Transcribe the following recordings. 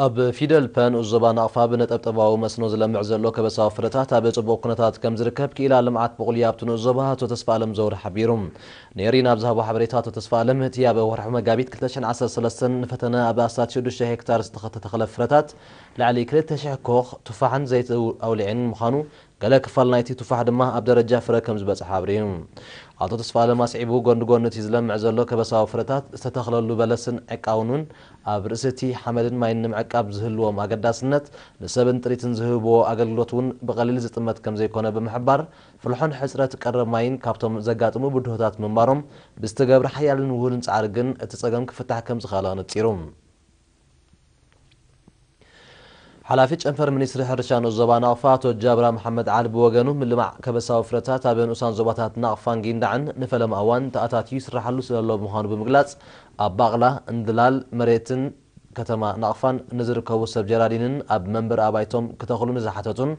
ኣብ ፊደል ፐ ንኡስ ዞባ ናቕፋ ብነጠብጠባዊ መስኖ ዝለምዕ ዘሎ ከበሳዊ ፍረታት ኣብ ጽቡቕ ኩነታት ከም ዝርከብ ክኢላ ልምዓት ብቑልያ ኣብቲ ንኡስ ዞባ ኣቶ ተስፋ ኣለም ዘውረ ሓቢሩ። ኔሪ ናብ ዝሃቦ ሓበሬታ ኣቶ ተስፋ ኣለም እቲ ኣብ ወርሒ መጋቢት ክልተ ሽሕን ዓሰርተ ሰለስተን ንፈተነ ኣብ ኣስታት ሽዱሽተ ሄክታር ዝተኸተተኸለ ፍረታት ልዕሊ ክልተ ሽሕ ኮኽ ቱፋሕን ዘይቲ ኣውሊዕን ምዃኑ ገለ ክፋል ናይቲ ቱፋሕ ድማ ኣብ ደረጃ ፍረ ከም ዝበጽሐ ኣብርዩ። ኣቶ ተስፋ ኣለም ኣስዒቡ ጎኒ ጎኒ እቲ ዝለምዕ ዘሎ ከበሳዊ ፍረታት ዝተተኽለሉ በለስን ዕቃውን እውን ኣብ ርእሲ እቲ ሓመድን ማይን ንምዕቃብ ዝህልዎም ኣገዳስነት ንሰብን ጥሪትን ዝህብዎ ኣገልግሎት እውን ብቐሊል ዝጥመት ከም ዘይኮነ ብምሕባር ፍልሖን ሕፅረት ቀረብ ማይን ካብቶም ዘጋጥሙ ብድሆታት ምንባሮም ብዝተገብረ ሓያልን ውሁድን ፃዕሪ ግን እቲ ፀገም ክፍታሕ ከም ዝኸኣለ ኣነፂሩ። ሓላፊ ጨንፈር ሚኒስትሪ ሕርሻ ንኡስ ዞባ ናቕፋ ኣቶ ጃብራ መሓመድ ዓሊ ብወገኑ ምልማዕ ከበሳዊ ፍረታት ኣብ ንኡሳን ዞባታት ናቕፋን ጊንዳዕን ንፈለማ እዋን ተኣታትዩ ይስራሓሉ ስለሎ ምዃኑ ብምግላፅ ኣብ ባቕላ፣ እንድላል፣ መሬትን ከተማ ናቕፋን ንዝርከቡ ሰብ ጀራዲንን ኣብ መንበሪ ኣባይቶም ክተኽሉ ንዝሓተቱን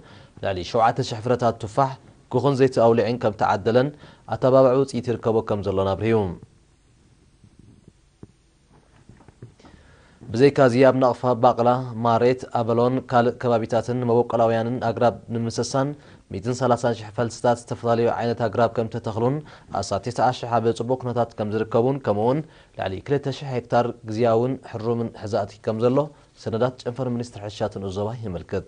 ልዕሊ ሸውዓተ ሽሕ ፍረታት ቱፋሕ፣ ኩኹን ዘይቲ ኣውሊዕን ከም ተዓደለን ኣተባባዒ ውፅኢት ይርከቦ ከም ዘሎን ኣብርሂቡ። ብዘይካዚ ኣብ ናቕፋ ባቕላ፣ ማሬት፣ ኣበሎን ካልእ ከባቢታትን መበቆላውያንን ኣግራብ ንምሰሳን ሚእትን ሰላሳን ሽሕ ፈልስታት ዝተፈላለዩ ዓይነት ኣግራብ ከም ተተኽሉን ኣስታት ተስዓ ሽሕ ኣብ ጽቡቕ ኩነታት ከም ዝርከቡን ከምኡውን ልዕሊ ክልተ ሽሕ ሄክታር ግዝያውን ሕሩምን ሕዛእቲ ከም ዘሎ ሰነዳት ጨንፈር ሚኒስትሪ ሕርሻ እቲ ንኡስ ዞባ የመልክት።